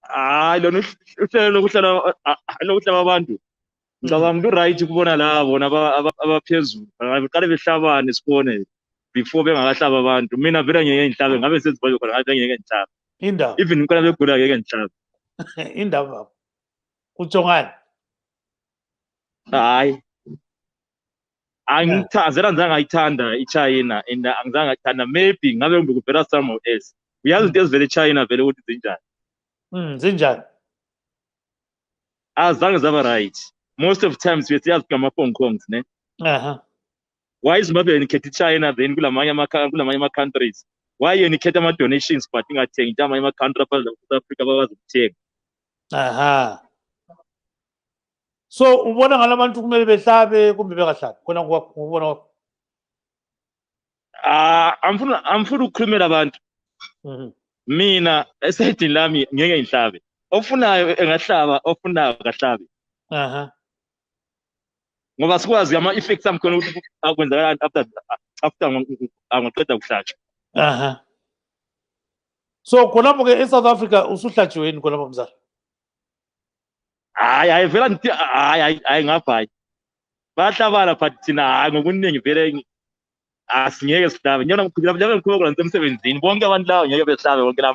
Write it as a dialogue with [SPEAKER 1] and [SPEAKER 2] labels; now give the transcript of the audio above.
[SPEAKER 1] hayi lona uhlelo lokuhlaba abantu ngicabanga ukuthi right kubona la bona abaphezulu baqale behlabane sibone before bengakahlaba abantu. Mina vele ngeke ngihlabe, ngabe sezibhedlela khona ngabe ngeke ngihlabe,
[SPEAKER 2] indaba
[SPEAKER 1] even ngicala begula ngeke ngihlabe.
[SPEAKER 2] indaba kutsho ngani?
[SPEAKER 1] Hayi angithazela ngizange ngayithanda iChina and angizange ngayithanda, maybe ngabe kumbe kuvela somewhere else. Uyazi into ezivela eChina vele ukuthi zinjani?
[SPEAKER 2] Zinjani?
[SPEAKER 1] Azange zaba right. Most of times we siyazi ngama-Hong Kongs ne. Why iZimbabwe nikhetha iChina then kulamanye ama-countries? Why yena ikhetha ama-donations but ingathengi amanye ama-country apha South Africa bakwazi ukuthenga?
[SPEAKER 2] So ubona ngalabantu kumele behlabe kumbe bengahlabi khona ngubona wakho?
[SPEAKER 1] Amfuna ukukhulumela abantu. Mina esayidini lami ngeke ngihlabe. Ofunayo engahlaba, ofunayo akahlabe. Ngoba sikwazi ama-effects amkhona ukuthi akwenzakalani after angaqeda kuhlatshwa.
[SPEAKER 2] So khonapho ke eSouth Africa usuhlatshiwe yini khonapho mzala?
[SPEAKER 1] Hayi vela ngithi hayi ngapha bayahlabana but thina hayi ngokuningi vele asingeke sihlabe. Njalo ngikhuluma ngisemsebenzini bonke abantu laba ngeke behlabe bonke la